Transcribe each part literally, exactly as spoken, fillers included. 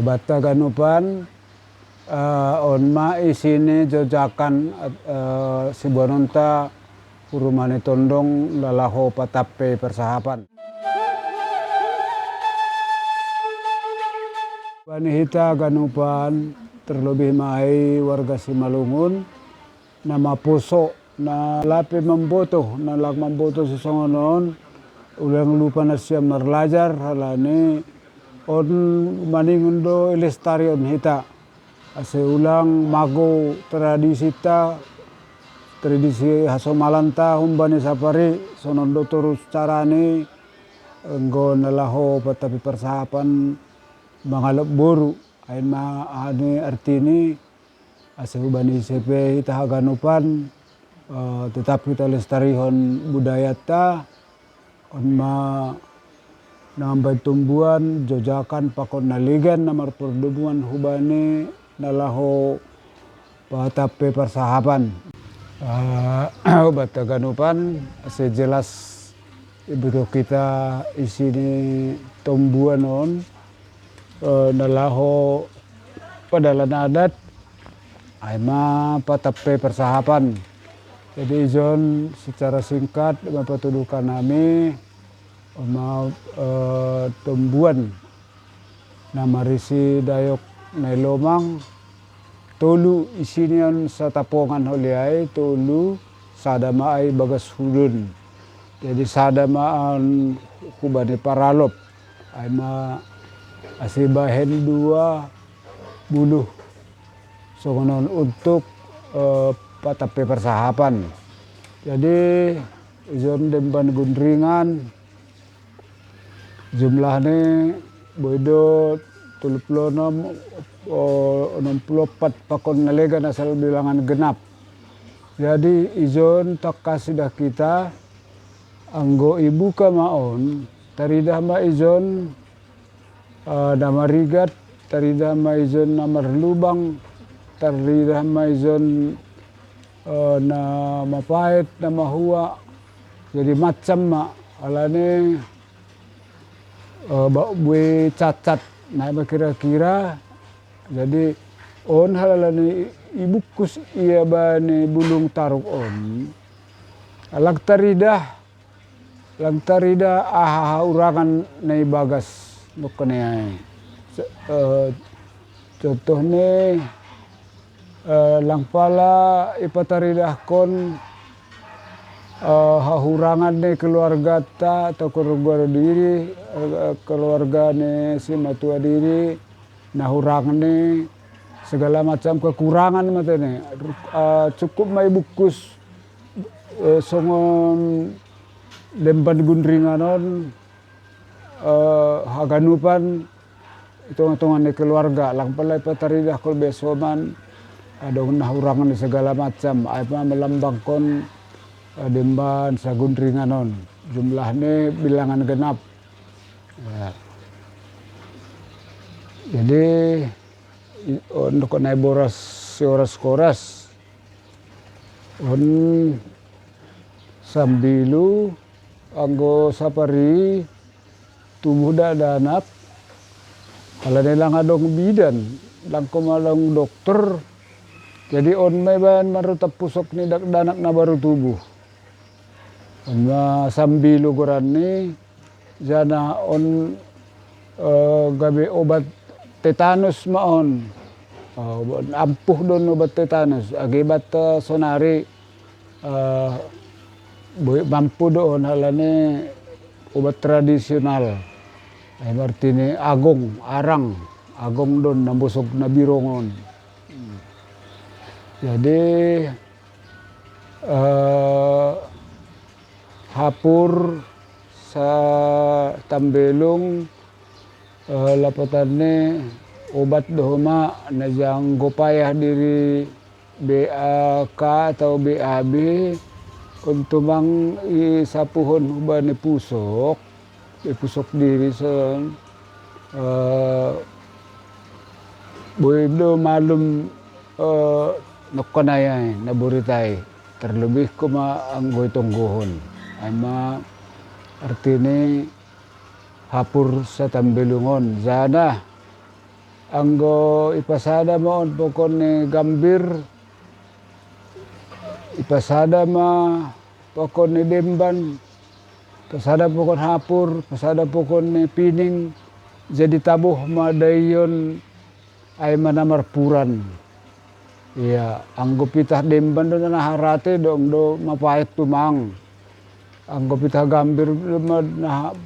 Batta ganupan, eh, on ma isini jojakan, eh, sibuanonta urumani tondong lalaho patappe parsahapan. Bani hita ganupan, terlebih mai warga Simalungun, na maposo, na lape mamboto, na lang mamboto sisongon on, ulang lupa nasiam marlajar, halani on maningon do ilestari on hita. Ase ulang mago tradisita, tradisi hasomalanta humbani sapari, sonon do torus carani, enggo na laho patappe parsahapan mangalop boru, ai ma aha ni artini, ase hubani ise pe hita haganupan, eh, tetap hita lestarihon budayata, on ma na mambahen tombuan, jojakan pakon na legan na marpardomuan hubani na laho patappe parsahapan. Eh, batta ganupan, ase jelas iboto hita isini tombuan on, eh, na laho padalan adat, ai ma patappe parsahapan. Jadi ijon secara singkat ma patuduhon hami, ma, eh, tombuan na marisi Dayok Nailomang, tolu isini on satapongan holi ai, tolu, sada ma ai bagas hudon. Jadi sada ma on hubani paralop, ai ma ase bahen dua buluh songon on untuk, eh, patappe parsahapan. Jadi ijon demban gundringan, jumlahni boi do tolu puluh onom, o, onom puluh opat pakon na legan asal bilangan genap. Jadi ijon tangkas idah hita, anggo ibuka ma on, taridah ma ijon, eh, na marigat, taridah ma ijon na marlubang, taridah ma ijon, eh, na mapaet, na mahua. Jadi macam ma, halani, eh, ba-, bue cacat, na ma kira-kira. Jadi on halani ibungkus ia bani bulung taruk on, lang taridah, lang taridah aha haurangan na ibagas nongkon i ai. Se-, eh, contohni, eh, lang pala ipataridahkon, eh, hahurangan ni keluargata atau keluarga diri, eh, keluarga ni simatua diri, na hurang ni segala macam kekurangan ma tene. Eh, cukup ma ibungkus, eh, songon demban gundringan on, eh, haganupan i tonga-tonga ni keluarga, lang pala ipataridahkon be soman, adong na hurang ni segala macam, ai ma melambangkon, eh, demban sagundringan on, jumlahni bilangan genap. Ya. Jadi, i-, on nongkon i boras, si oras-koras. On sambilu, anggo sapari tubuh dakdanak, halani lang adong bidan, lang homa adong dokter. Jadi on ma ibaen marutap pusok ni dakdanak na baru tubuh. On ma sambilu goarni, jana on, eh, gabe obat tetanus ma on. Oh, ampuh do on obat tetanus. Akibat, eh, sonari, eh, boi mampu do on halani obat tradisional. Ai ma artini agong, arang, agong do on na bosok na birong on. Jadi, eh, hapur satambelung, eh, lapotanni obat do homa na janggo payah diri B A K atau B A B, on tumang isapuhon hubani pusok, be pusok diri son, eh, boi do malum, eh, nongkon i ai na boritai, terlebih homa anggo itonggohon. Ai ma artini hapur satambelung on, jana Anggo ipasada ma on pokon ni gambir, ipasada ma pokon ni demban, pasada pokon hapur, pasada pokon ni pining, jadi taboh ma daion ai ma na marpuran. Ia, anggo pitah demban do na harate dong do mapaet tumang. Anggo pitah gambir do ma na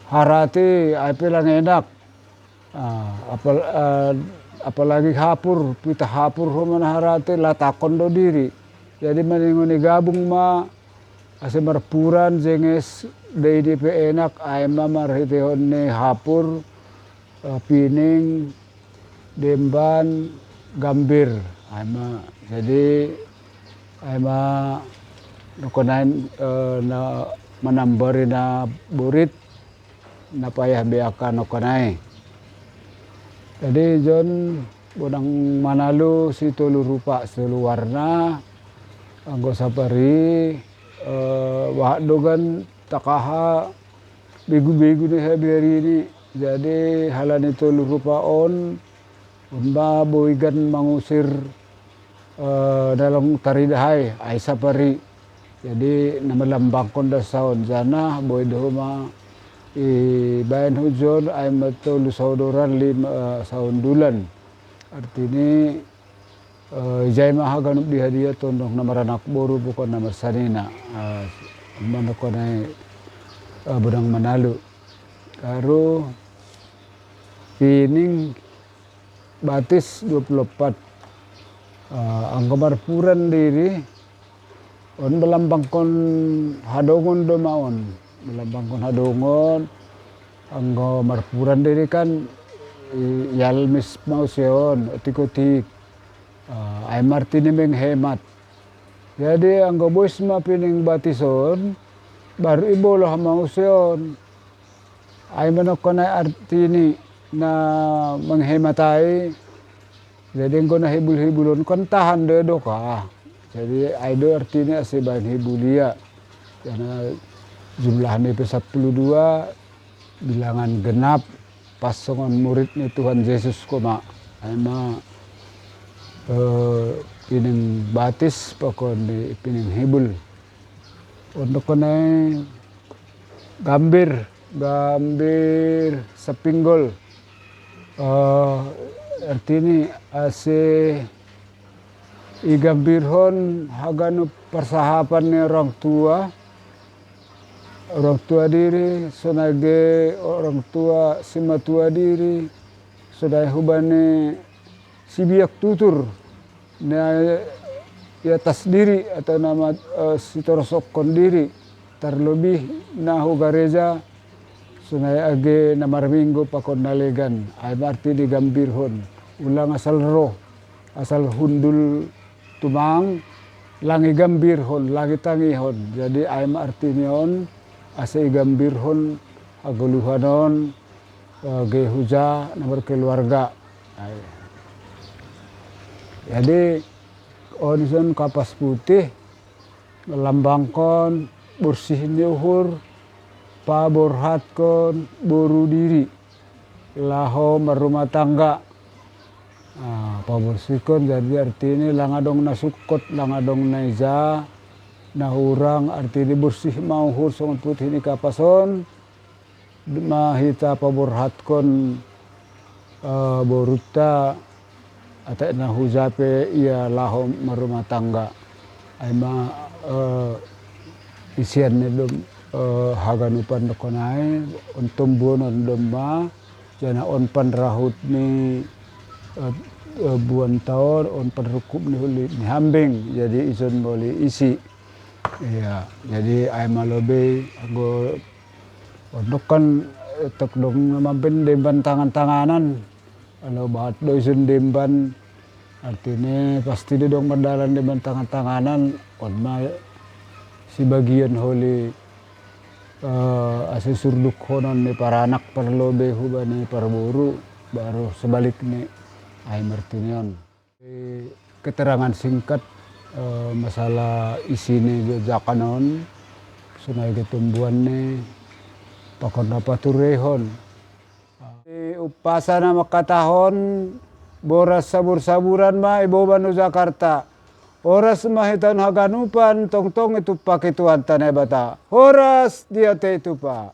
harate ai pe lang enak. Ah, apal- ah, apalagi hapur, pitah hapur ho ma na harate latakkon do diri. Jadi maningon i gabung ma ase marpuran jenges, dai di pe enak ai ma marhiteihon ni hapur, eh, pining, demban, gambir. Ai ma, jadi ai ma nongkonai, eh, na manambari na borit, na payah be angka nongkonai. Jadi jon bonang manalu sitolu rupa sitolu warna, anggo sapari, eh, bahat dogan takaha begu-begu ni habiari ni. Jadi halani tolu rupa on, on ma boi gan mangusir, eh, na lang tarida ai, ai sapari. Jadi na malambangkon da saon janah boi do ma ibaen hujon ai ma tolu saudoran lima, eh, saundulan. Artini, eh, ijai ma haganup di hadiah tondong na maranak boru pokon na marsanina. Eh, manokon ai, eh, bonang manalu. Karu pining batis dua puluh empat. Eh, anggo marpuran diri, on malambangkon hadongon do ma on. Malambangkon hadongon, anggo marpuran diri kan i- ialmis ma use on, otik-otik. Eh, ai ma artini menghemat. Jadi anggo bois ma pining batis on, baru iboloh ma use on. Ai manongkonai artini na menghemat ai. Jadi anggo na hibul-hibul on kan tahan do doka. Jadi ai do artini ase baen hibul ia. Karena jumlah ni pe sapuluh dua, bilangan genap, pas songon murid ni Tuhan Jesus koma. Ai ma, eh, pining batis pokon ni pining hibul. On nongkonai gambir, gambir sapinggol. Eh, artini ase igambirhon haganup parsahapan ni orang tua, orang tua diri, sonai age orang tua simatua diri, sonai hubani sibiak tutur na i atas diri atau na ma- eh, sitorosokkon diri, tarlobih na hu gareja, sonai age na marminggu pakon na legan, ai ma artini gambirhon, ulang asal roh, asal hundul tumang, lang igambirhon, lang itangihon. Jadi ai ma artini on, ase igambirhon hagoluhan on, eh, age huja na markeluarga. Ai. Jadi on ison kapas putih, malambangkon borsih ni uhur, paborhatkon boru diri laho marrumah tangga. Ah, paborsihkon jadi artini lang adong na sungkot, lang adong na ija, na hurang, artini borsih ma uhur songon putih ni kapas on, ma hita paborhatkon, eh, borunta, atik na huja pe ia laho marrumah tangga. Ai ma, eh, isian ni dom, eh, haganupan nongkonai, on tombuon on dom ma, jana on panrahut ni, eh, eh, buan taon, on panrungkup ni huli ni hambing, jadi ison moli isi. Ia, jadi ai ma lobei, anggo on dok kan, eh, tok dong na mambaen demban tangan-tanganan. Olo bahat do ison demban, artini pasti do dong mardalan demban tangan-tanganan, on ma sibagian holi, eh, ase surdukhonon ni paranak parlobei hubani parboru, baru sebalikni, ai ma artini on. Eh, keterangan singkat, eh, masalah isi ni jajakan on, sonai age tombuan ni pakon na patureihon. Eh, Pasa na mangkatahon, boras sabur-saburan ma iboban hu Jakarta. Horas ma hita on haganupan tongtong itumpak i Tuhanta Naibata. Horas di ate i tupa.